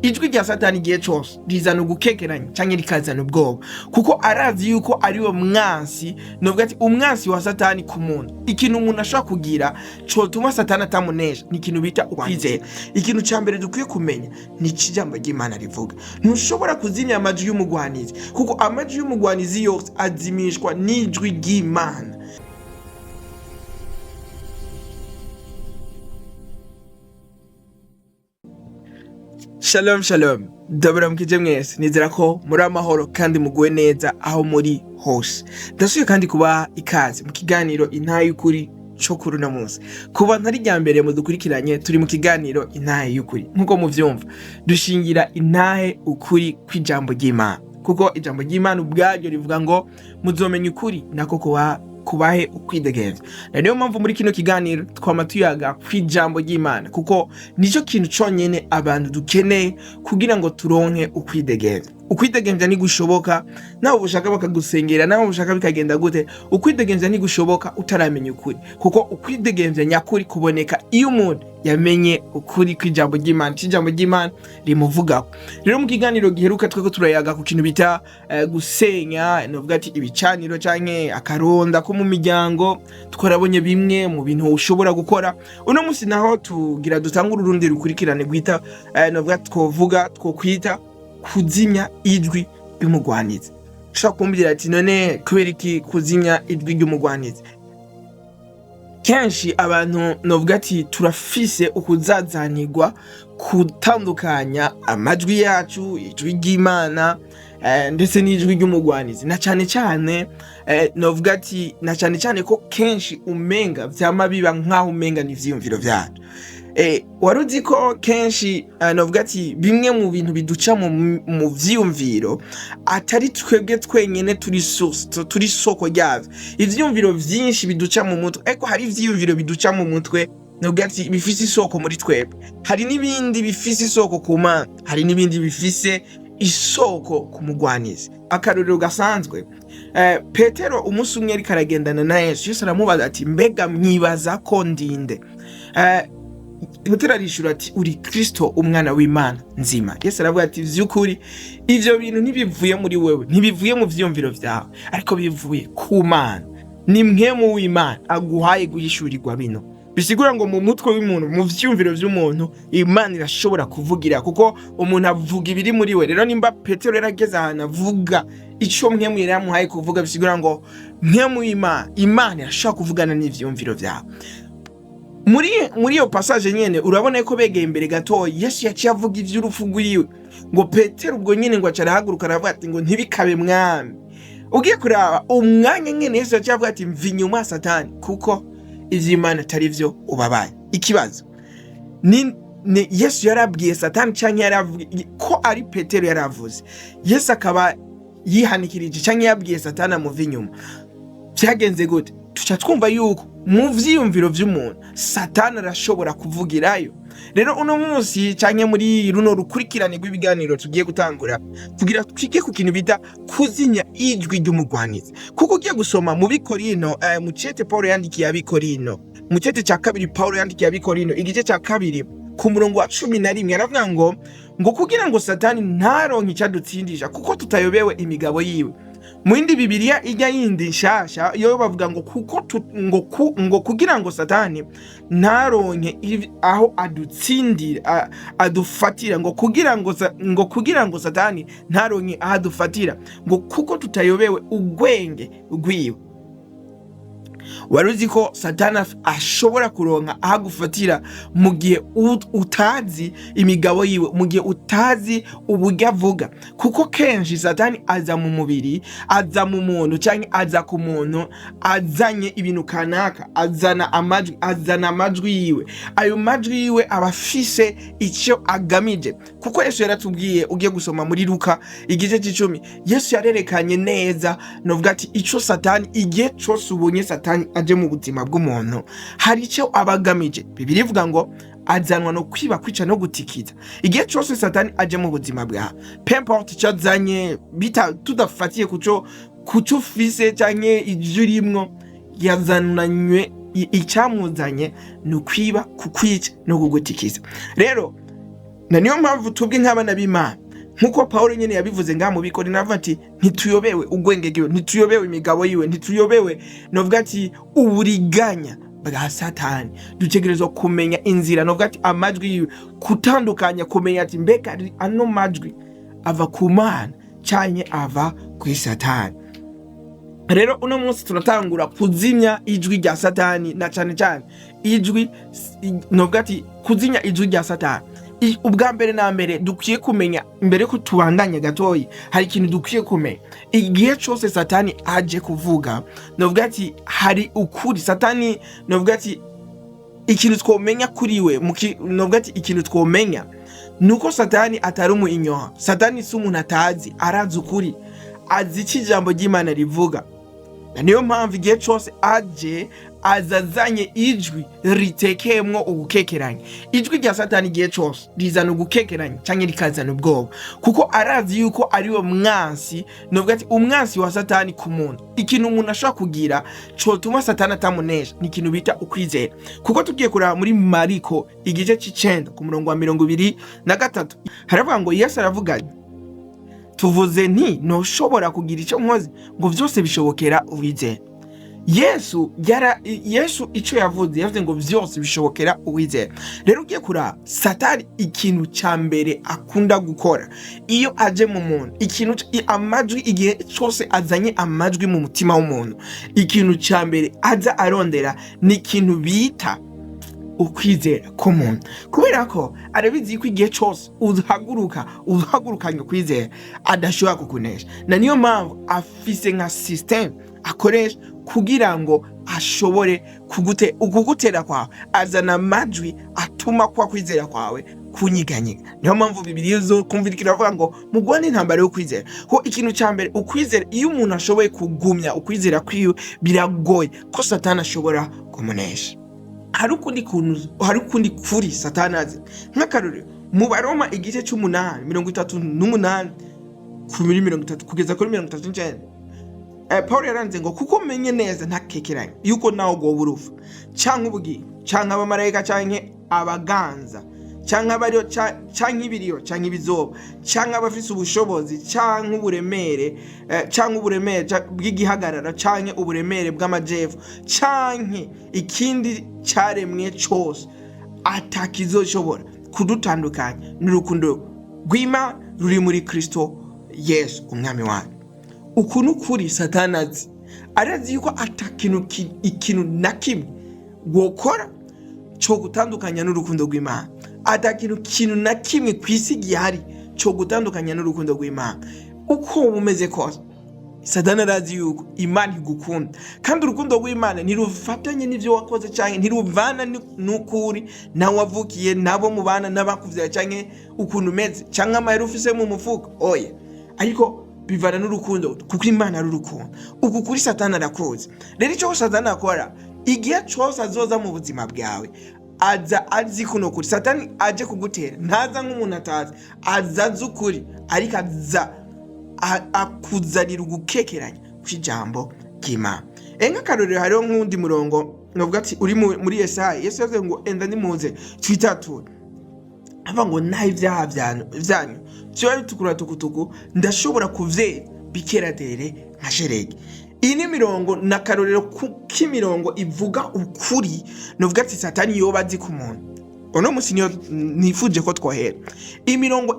Ijwi rya Satani igihe cose rizana ugukekeranya canke rikazana ubwoba, kuko arazi yuko ariwe mwansi. Novuga ati umwansi wa Satani ku muntu, ikintu umuntu ashobora kugira cotuma Satani atamunesha ni ikintu bita ukwizera. Ikintu ca mbere dukwiye kumenya ni ico ijambo ry'Imana rivuga. Ntushobora kuzimya amajwi y'umugwanizi, kuko amajwi y'umugwanizi yose azimishwa n'ijwi ry'Imana. Shalom shalom, ndabaramukije mwese. Nizera ko muri amahoro kandi muguwe neza aho muri hose. Ndasubiye kandi kubaha ikaze mu kiganiro Intahe y'Ukuri co kuri uno munsi. Ku bantu ari irya mbere mudukurikiranye, turi mu kiganiro Intahe y'Ukuri. Nk'uko muvyumva, dushingira intahe ukuri kw'ijambo ry'Imana, kuko ijambo ry'Imana ubwaryo rivuga ngo muzomenya ukuri nako kubahe ukwidegemvya. Na niyo mpamvu muri kino kiganiro twama tuyaga kw'ijambo ry'Imana, kuko nico kintu conyene abantu dukeneye kugira ngo turonke ukwidegemvya. Ukwidegemvya ntigushoboka nawe ubushaka bakagusengera, nawe ubushaka bikagenda gute. Ukwidegemvya ntigushoboka utaramenya ukuri, kuko ukwidegemvya nyakuri kuboneka iyo umuntu yamenye ukuri kw'ijambo ry'Imana, ico ijambo ry'Imana rimuvugaho. Rero mu kiganiro giheruka tweko turayaga ku kintu bita gusenya, novuga ati ibicaniro canke akaronda ko mu miryango. Twarabonye bimwe mu bintu ushobora gukora. Uno musi naho tugira dutangure urundi rukurikirane rwita novuga twovuga twokwita kuzimya ijwi ry'umugwanizi. Ushobora kumbwira ati none kubera iki kuzimya ijwi ry'umugwanizi? Kenshi abantu novuga ati turafise ukuzazanirwa gutandukanya amajwi yacu, ijwi ry'Imana ndetse n'ijwi ry'umugwanizi, na cane cane novuga ati na cane cane ko kenshi umenga vyama biba nkaho umenga ni ivyiyumviro vyacu. Wari uzi ko kenshi novuga ati bimwe mu bintu biduca mu vyiyumviro atari twebwe twenyene turi source, turi soko ryavyo. Ivyiyumviro vyinshi biduca mu mutwe, ariko hari ivyiyumviro biduca mu mutwe novuga ati bifise isoko muri twebwe, hari n'ibindi bifise isoko ku Mana, hari n'ibindi bifise isoko ku mugwanizi. Akarorero gasanzwe, Petero umunsi umwe ariko aragendana na Yesu, Yesu aramubaza ati mbega mwibaza ko ndinde? Petero arishura ati uri Kristo umwana w'Imana nzima. Yesu aravuga ati vy'ukuri ivyo bintu ntibivuye muri wewe, ntibivuye mu vyiyumviro vyawe, ariko bivuye ku Mana. Ni mpwemu w'Imana aguhaye guhishurirwa bino. Bisigura ngo mu mutwe w'umuntu, mu vyiyumviro vy'umuntu, Imana irashobora kuvugira, kuko umuntu avuga ibiri muri we. Rero nimba Petero yarageze ahantu avuga ico mpwemu yari yamuhaye kuvuga, bisigura ngo mpwemu w'Imana, Imana irashobora kuvugana n'ivyiyumviro vyawe. Muri iyo passage nyene urabona ko begeye imbere gato, Yesu yaciye avuga ivy'urupfu rwiwe, ngo Petero ubwo nyene ngo aca arahaguruka aravuga ati ngo ntibikabe mwami. Ugiye kuraba umwanya nyene Yesu yaciye avuga ati mva inyuma Satani, kuko ivy'Imana atari vyo ubabaye. Ikibazo ni Yesu yarabwiye Satani canke yaravuye ko ari Petero yaravuze, Yesu akaba yihanikirije canke yabwiye Satani amuva inyuma? Vyagenze gute? Tuca twumva yuko mu vyiyumviro vy'umuntu Satani arashobora kuvugirayo. Rero uno munsi canke muri runo rukurikirane rw'ibiganiro tugiye gutangura, tugira twige ku kintu bita kuzimya ijwi ry'umugwanizi. Kuko ugiye gusoma mu Bikorino, mu cete Paulo yandikiye Abikorino, mu cete ca kabiri Paulo yandikiye Abikorino, igice ca kabiri ku murongo wa 11, aravuga ngo kugira ngo Satani ntaronke icadutsindisha, kuko tutayobewe imigabo yiwe. Mu yindi Bibiliya ijya yindi nshasha yo bavuga ngo kuko tu, ngo, ku, ngo kugira ngo Satani ntaronke aho adutsindira, adufatira, ngo kugira ngo ngo kugira ngo Satani ntaronke aho adufatira, ngo kuko tutayobewe ugwenge rwiwe. Wari uzi ko Satani ashobora kuronka aho agufatira mu gihe utazi imigabo yiwe, mu gihe utazi uburyo avuga? Kuko kenshi Satani aza mu mubiri, aza mu muntu canke aza ku muntu azanye ibintu kanaka, azana amajwi, azana amajwi yiwe. Ayo majwi yiwe aba afise icyo agamije, kuko Yesu yaratubwiye, ugiye gusoma muri Luka igice c'icumi, Yesu yarerekanye neza, novuga ati ico Satani, igihe cose ubonye Satani aje mu buzima bw'umuntu hari icyo aba agamije. Bibiliya ivuga ngo azanwa no kwiba, kwica no gutikiza. Igihe cose Satani aje mu buzima bwawe, peu importe icyo azanye, tudafatiye kuco ufise canke ivyo urimwo, yazananywe icyamuzanye ni ukwiba, kukwica no kugutikiza. Rero Na niyo mpamvu tubwe nk'abana b'Imana, nk'uko Pawulo nyene yabivuze ngaha mu Bikorinto, aravuga ati ntituyobewe ubwenge bwiwe, ntituyobewe imigabo yiwe, ntituyobewe, novuga ati, uburiganya bwa Satani. Dutegerezwa kumenya inzira, novuga ati, amajwi yiwe, kutandukanya, kumenya ati mbega ano majwi ava ku Mana canke ava kuri Satani? Rero uno munsi turatangura kuzimya ijwi rya Satani, na cane cane ijwi, novuga ati, kuzimya ijwi rya Satani. Ubwa mbere na mbere dukwiye kumenya, mbere ko tubandanya gatoyi, hari ikintu dukwiye kumenya. Igihe cose Satani aje kuvuga, novuga ati, hari ukuri Satani, novuga ati, ikintu twomenya kuri we, novuga ati, ikintu twomenya nuko Satani atari umu inyoha. Satani si umuntu atazi, arazi ukuri, azi icyo ijambo ry'Imana rivuga. Na niyo mpamvu igihe cose aje, azazanye ijwi ritekeyemwo ugukekeranya. Ijwi rya Satani igihe cose rizana ugukekeranya canke rikazana ubwoba, kuko arazi yuko ariwe mwansi, novuga ati umwansi wa Satani ku muntu. Ikintu umuntu ashobora kugira cotuma Satani atamunesha ni ikintu bita ukwizera, kuko tugiye kuraba muri Mariko igice c'icenda ku murongo wa 23, haravuga ngo Yesu aravuga, tuvuze nti ntushobora kugira icyo nkoze, ngo vyose bishobokera uwizera. Yesu icyo yavuze, yavuze ngo vyose bishobokera uwizera. Rero ugiye kuraba, Satani ikintu cya mbere akunda gukora iyo aje mu muntu, ikintu amajwi, igihe cyose azanye amajwi mu mutima w'umuntu, ikintu cya mbere aza arondera ni ikintu bita ukwizera k'umuntu, kubera ko arabizi ko igihe cyose uhaguruka uhagurukanye ukwizera adashobora kukunesha. Na niyo mpamvu afise nka system akoresha kugira ngo ashobore kugutera kwawe, azana amajwi atuma kwa kwizera kwawe kunyiganyiga. Niyo mpamvu Bibiliya zo kumvirikira iravuga ngo mugwane intambara yo kwizera, ko ikintu cya mbere ukwizera. Iyo umuntu ashoboye kugumya ukwizera kwiwe, biragoye ko Satani ashobora kumunesha. Hari ukundi kuntu, hari ukundi kuri Satani azi. Nk'akarorero, mu Baroma igice c'umunani, 38 kuri 30 kugeza kuri 39, Paul yaranze ngo kuko menye neza ntakekeranye yuko nawe ugwoba urufa canke ubugingo canke abamarayika canke abaganza canke abariyo canke ibiriyo canke ibizoba canke abafise ubushobozi canke uburemere, canke uburemere bw'igihagarara canke uburemere bw'amajepfo canke ikindi caremwe cose, atakizoshobora kudutandukanya n'urukundo rw'Imana ruri muri Kristo Yesu umwami wanyu. Uku ni ukuri Satani azi. Arazi yuko ata kintu ikintu na kimwe wokora cyo gutandukanya n'urukundo rw'Imana, ata kintu na kimwe ku isi gihari cyo gutandukanya n'urukundo rw'Imana. Uko bumeze kose, Satani arazi yuko Imana igukunda, kandi urukundo rw'Imana ntirufatanye n'ibyo wakoze cyangwa ntiruvana n'ukuri nawe wavukiye, nabo mubana, n'abakuvyaye, canke ukuntu umeze, canke amahera ufise mu mufuko, oya. Ariko bivana n'urukundo, kuko Imana ari urukundo. Uku kuri Satani arakuzi. Rero icyo Satani akora igihe cose azoza mu buzima bwawe, aza azi kuno kuri. Satani aje kugutera, ntaza nk'umuntu atazi, aza azi ukuri, ariko aza akuzanira ugukekeranya kw'ijambo ry'Imana. Nk'akarorero, hariho nk'uwundi murongo, novuga ati uri muri Yesaya. Yesu yavuze ngo enda nimuze twitature, avuga ngo naho ibyaha vyanyu vyoba bitukura tukutuku, ndashobora kuvyera bikera dere nka sheregi. Iyi ni mirongo na karorero k'imirongo ivuga ukuri, novuga ati Satani yoba azi ku muntu. Uno munsi niyo nifuje ko twohera. Imirongo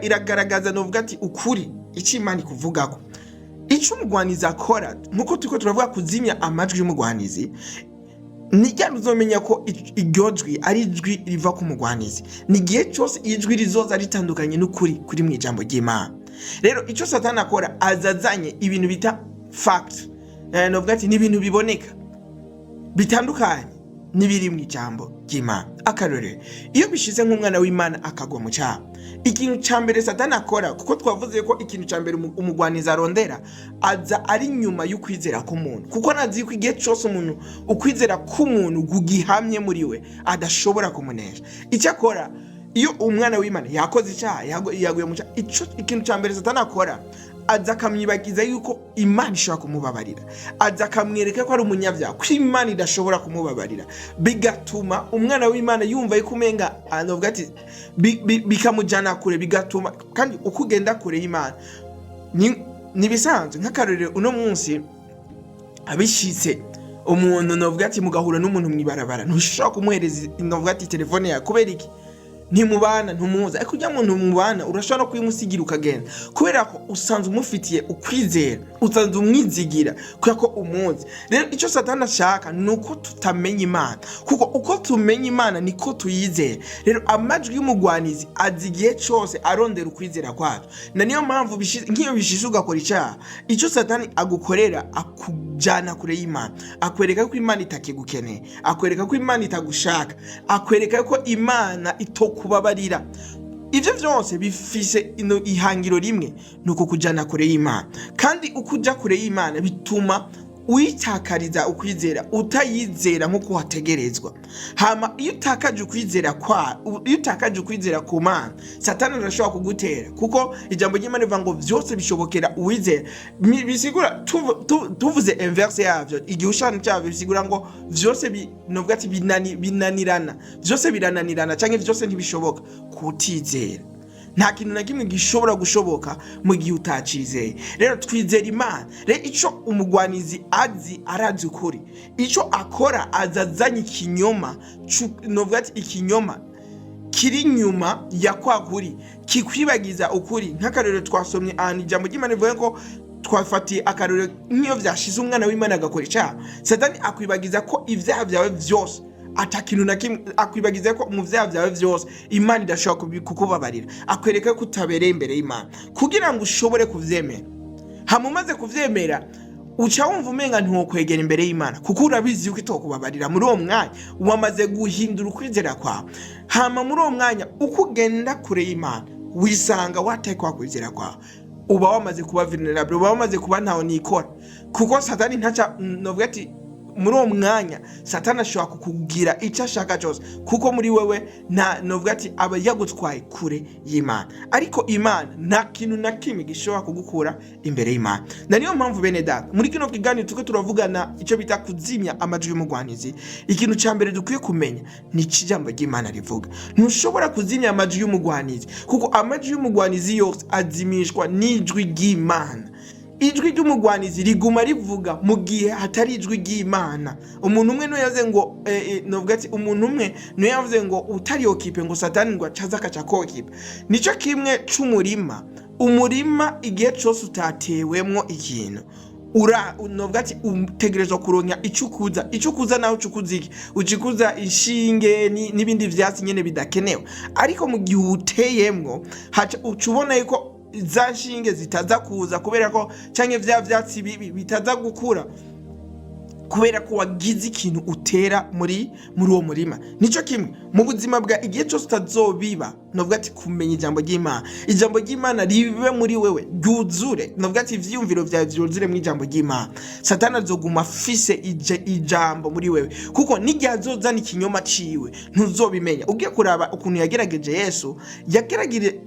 iragaragaza, novuga ati, ukuri icyo Imana ikuvugako. Icyo umugwanizi akora, nkuko turiko turavuga kuzimya amajwi y'umugwanizi, nijya uzomenya ko iryo jwi ari ijwi riva ku mugwanizi ni igihe cyose ijwi rizoza ritandukanye n'ukuri kuri mu ijambo ry'Imana. Rero icyo Satani akora, aza azanye ibintu bita fact, novuga ati ni ibintu biboneka bitandukanye n'ibiri mu ijambo ry'Imana. Akarorero, iyo bishize nk'umwana w'Imana akagwa mu cyaha, ikintu cya mbere Satani akora, kuko twavuze ko ikintu cya mbere umugwanizi arondera, aza ari nyuma y'ukwizera k'umuntu, kuko nazi ko igihe cyose umuntu ukwizera k'umuntu kugihamye muri we, adashobora kumunesha. Icyo akora iyo umwana w'Imana yakoze icyaha, yaguye mu cyaha, ikintu cya mbere Satani akora Aza akamwibagiza yuko Imana ishobora kumubabarira, aza akamwereka ko ari umunyabyaha, ko Imana idashobora kumubabarira. Bigatuma umwana w'Imana yumva yuko umenga anovuga ati bikamujyana kure. Bigatuma kandi uko ugenda kure y'Imana ni bisanzwe. Nk'akarorero, uno munsi abishitse umuntu, novuga ati mugahura n'umuntu mw'ibarabara, ntushobora kumuhereza, novuga ati, telefone yawe. Kubera iki? Ntimubana, ntumuzi. Ariko ujya muntu mubana, urashobora no kuyimusigira ukagenda, kubera ko usanzwe umufitiye ukwizera, usanzwe umwizigira kubera ko umuzi. Rero icyo Satani ashaka ni uko tutamenya Imana, kuko uko tumenya Imana niko tuyizera. Rero amajwi y'umugwanizi azi igihe cyose arondera ukwizera kwacu, na niyo mpamvu nk'iyo bishize ugakora icyaha, icyo Satani agukorera, akujyana kure y'Imana, akwereka ko Imana itakigukeneye, akwereka ko Imana itagushaka, akwereka ko Imana itokubabarira. Ibyo byose bifise ino ihangiro rimwe, ni uko kujyana kure y'Imana. Kandi uko ujya kure y'Imana bituma uyitakariza ukwizera, utayizera nk'uko wategerezwa. Hama iyo utakaje ukwizera kwa iyo utakaje ukwizera ku Mana, Satani arashobora kugutera, kuko ijambo ry'Imana rivuga ngo byose bishobokera uwizera. Bisigura tuvuze inverse yavyo, igihushano cyavyo, bisigura ngo vyose novuga ati binanirana, vyose birananirana canke vyose ntibishoboka kutizera. Nta kintu na kimwe gishobora gushoboka mu gihe utacizeye. Rero twizera Imana. Rero icyo umugwanizi azi, arazi ukuri. Icyo akora, aza azanye ikinyoma, novuga ati ikinyoma kiri inyuma ya kwa kuri, kikwibagiza ukuri. Nk'akarorero, twasomye ahantu ijambo ry'Imana rivuga ko, twafatiye akarorero nk'iyo vyashize umwana w'Imana agakora icyaha, Satani akwibagiza ko ibyaha byawe vyose ata kintu na kimwe, akwibagiza ko mu vyaha byawe vyose Imana idashobora kukubabarira, akwereka ko utabereye imbere y'Imana kugira ngo ushobore kuvyemera. Hama umaze kuvyemera, uca wumva umenga ntiwokwegera imbere y'Imana, kuko urabizi yuko itokubabarira. Muri uwo mwanya wamaze guhindura ukwizera kwawe. Hama muri uwo mwanya, uko ugenda kure y'Imana, wisanga wataye kwa kwizera kwawe, uba wamaze kuba vulnerable, uba wamaze kuba ntawe nikora, kuko Satani ntaca, novuga ati muri uwo mwanya Satani ashobora kukugira icyo ashaka cyose, kuko muri wewe nta, novuga ati aba yagutwaye kure y'Imana. Ariko Imana, nta kintu na kimwe gishobora kugukura imbere y'Imana. Na niyo mpamvu, bene data, muri kino kiganiro turiko turavugana icyo bita kuzimya amajwi y'umugwanizi. Ikintu cya mbere dukwiye kumenya ni iki ijambo ry'Imana rivuga. Ntushobora kuzimya amajwi y'umugwanizi, kuko amajwi y'umugwanizi yose azimishwa n'ijwi ry'Imana. Ijwi ry'umugwanizi riguma rivuga mu gihe hatari ijwi ry'Imana. Umuntu umwe niwe yavuze ngo novuga ati umuntu umwe niwe yavuze ngo utari occupé, ngo Satani ngo acaza akaca k'occupa. Nico kimwe c'umurima. Umurima igihe cose utatewemwo ikintu, ura, novuga ati utegerezwa kuronka icyo ukuza. Icyo ukuza nawe, ucukuza iki? Ucikuza inshinge n'ibindi vyatsi nyene bidakenewe. Ariko mu gihe uteyemwo, haca uca ubona yuko za nshinge zitaza kuza, kubera ko, canke vya vyatsi bibi bitaza gukura, kubera ko wagize ikintu utera muri uwo murima. Nico kimwe mu buzima bwa igihe cyose utazobiba, novuga ati kumenya ijambo ry'Imana, ijambo ry'Imana ribe muri wewe, ryuzure, novuga ati ivyiyumviro vyawe vyuzure mu ijambo ry'Imana, Satani azoguma afise ijambo muri wewe, kuko n'igihe azozana ikinyoma ciwe ntuzobimenya. Ugiye kuraba ukuntu yagerageje Yesu, yagerageje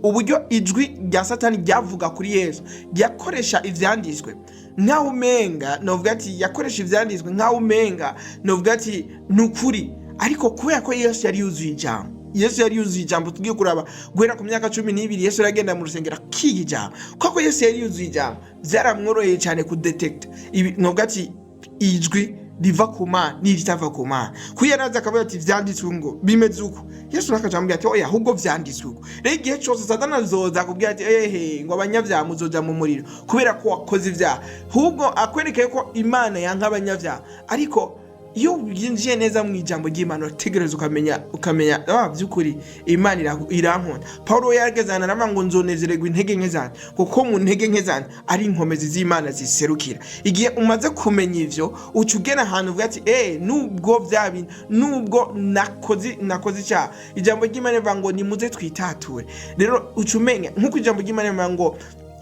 uburyo ijwi rya Satani ryavuga kuri Yesu, ryakoresha ivyanditswe nkaho umenga, novuga ati yakoresha ivyanditswe nkaho umenga, novuga ati ni ukuri. Ariko kubera ko Yesu yari yuzuye ijambo, Yesu yari yuzuye ijambo. Tugiye kuraba guhera ku myaka 12, Yesu yaragenda mu rusengero akiga ijambo. Kuko Yesu yari yuzuye ijambo, byaramworoheye cyane kudetekta ibi, novuga ati ijwi riva ku Mana n'iritava ku Mana. Kuko yaraza akavuga ati vyanditswe ngo bimeze uko, Yesu nakaca amubwira ati oya, ahubwo vyanditswe uko. Rero igihe cyose Satani azoza akubwira ati ehe, ngo abanyabyaha muzoja mu muriro kubera ko wakoze ibyaha, ahubwo akwereke ko Imana yanka abanyabyaha. Ariko iyo winjiye neza mu ijambo ry'Imana, urategereza ukamenya by'ukuri Imana irankunda. Paulo yarageze ahantu aravuga ngo nzonezererwa intege nke zanjye, kuko mu ntege nke zanjye ari inkomezi z'Imana ziserukira. Igihe umaze kumenya ivyo, uca ugera ahantu uvuga ati nubwo bya bintu, nubwo nakoze icyaha, ijambo ry'Imana rivuga ngo nimuze twitature. Rero uca umenya nk'uko ijambo ry'Imana rivuga ngo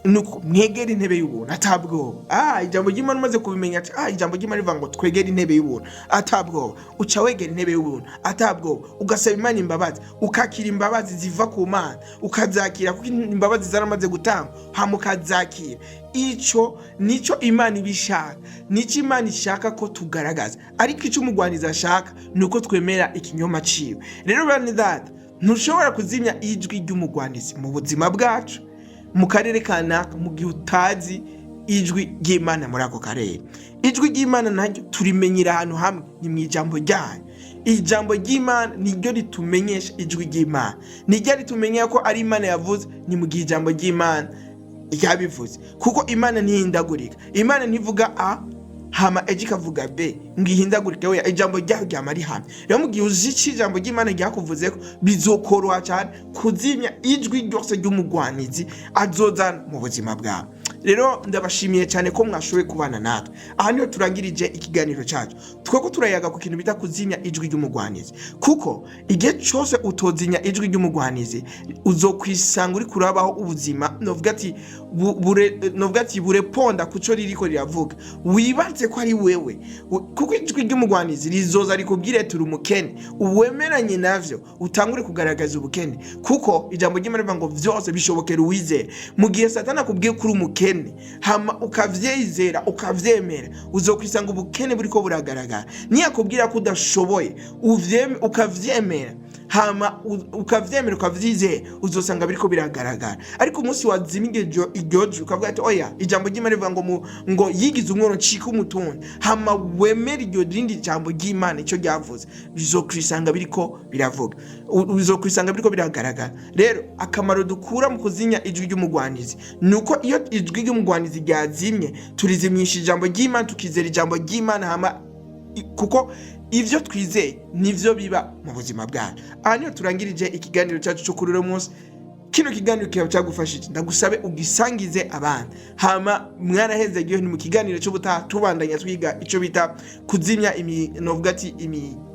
Nuko mwegera intebe y'ubuntu atabwoba. Ijambo ry'Imana umaze kubimenya ati ijambo ry'Imana rivuga ngo twegere intebe y'ubuntu atabwoba, uca wegera intebe y'ubuntu atabwoba, ugasaba Imana imbabazi, ukakira imbabazi ziva ku Mana, ukazakira kuko imbabazi zaramaze gutangwa, hama ukazakira. Ico nico Imana iba ishaka, nico Imana ishaka ko tugaragaza. Ariko ico umugwanizi ashaka ni uko twemera ikinyoma ciwe. Rero bene data, ntushobora kuzimya ijwi ry'umugwanizi mu buzima bwacu mu karere kanaka mu gihe utazi ijwi ry'Imana muri ako karere. Ijwi ry'Imana naryo turimenyera ahantu hamwe, ni mu ijambo ryayo. Ijambo ry'Imana niryo ritumenyesha ijwi ry'Imana, niryo ritumenyera ko ari Imana yavuze. Ni mu gihe ijambo ry'Imana ryabivuze, kuko Imana ntihindagurika. Imana ntivuga A hama ejo ikavuga B ngo ihindagurike. Oya, ijambo ryayo ryama rihamye. Rero mu gihe uzi ico ijambo ry'Imana ryakuvuzeko, bizokoroha cyane kuzimya ijwi ryose ry'umugwanizi azozana mu buzima bwawe. Rero ndabashimiye cyane ko mwashoboye kubana natwe. Aha niho turangirije ikiganiro cyacu. Tweko turayaga ku kintu bita kuzimya ijwi ry'umugwanizi, kuko igihe cyose utozinya ijwi ry'umugwanizi, uzokwisanga uri kurabaho ubuzima novuga ati novuga ati bureponda kuco ririko riravuga, wibaze ko ari wewe. Kuko ijwi ry'umugwanizi rizoza rikubwire turi umukene, uwemeranye navyo, utangure kugaragaza ubukene, kuko ijambo ry'Imana rivuga ngo vyose bishobokera uwizera. Mu gihe Satani akubwiye ko uri umukene, hama ukavyizera, ukavyemera, uzokwisanga ubukene buriko buragaragara. Niyakubwira ko udashoboye, ukavyemera, hama ukavyemera, ukavyizera, uzosanga biriko biragaragara. Ariko umunsi wazima iryo jwi, ukavuga ati oya, ijambo ry'Imana rivuga ngo ngo yigize umworo ncika umutunzi, hama wemere iryo rindi jambo ry'Imana icyo ryavuze, bizokwisanga biriko biravuga, bizokwisanga biriko biragaragara. Rero akamaro dukura mu kuzinya ijwi ry'umugwanizi ni uko iyo ijwi ry'umugwanizi ryazimye, turizimyisha ijambo ry'Imana, tukizera ijambo ry'Imana, hama kuko ivyo twizeye nivyo biba mu buzima bwacu. Aha niho turangirije ikiganiro cyacu cyo kuri uno munsi. Kino kiganiro kikaba cyagufashije, ndagusabe ugisangize abandi. Hama mwarahezegiwe. Ni mu kiganiro cy'ubutaha tubandanya twiga ico bita kuzimya imi novuga ati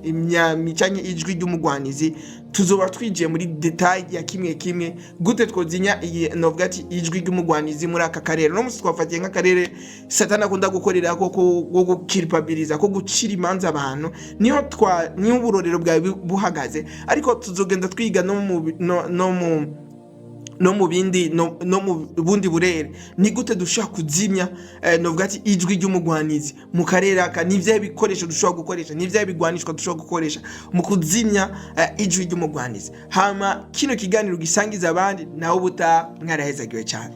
imyami canke ijwi ry'umugwanizi. Tuzoba twinjiye muri détail ya kimwe kimwe, gute twozinya iyi novuga ati ijwi ry'umugwanizi muri aka karere. No musi twafatiye nk'akarere Satani akunda gukorera ko ko gukiripabiliza, ko gucira imanza abantu, niho twa niho uburorero bwawe buhagaze. Ariko tuzogenda twiga no mu bindi no mu bundi burere, ni gute dushobora kuzimya novuga ati ijwi ry'umugwanizi mu karere aka, ni ivyahe bikoresho dushobora gukoresha, ni ivyahe bigwanishwa dushobora gukoresha mu kuzimya ijwi ry'umugwanizi. Hama kino kiganiro gisangiza abandi. Nawe ubutaha, mwarahezagiwe cyane.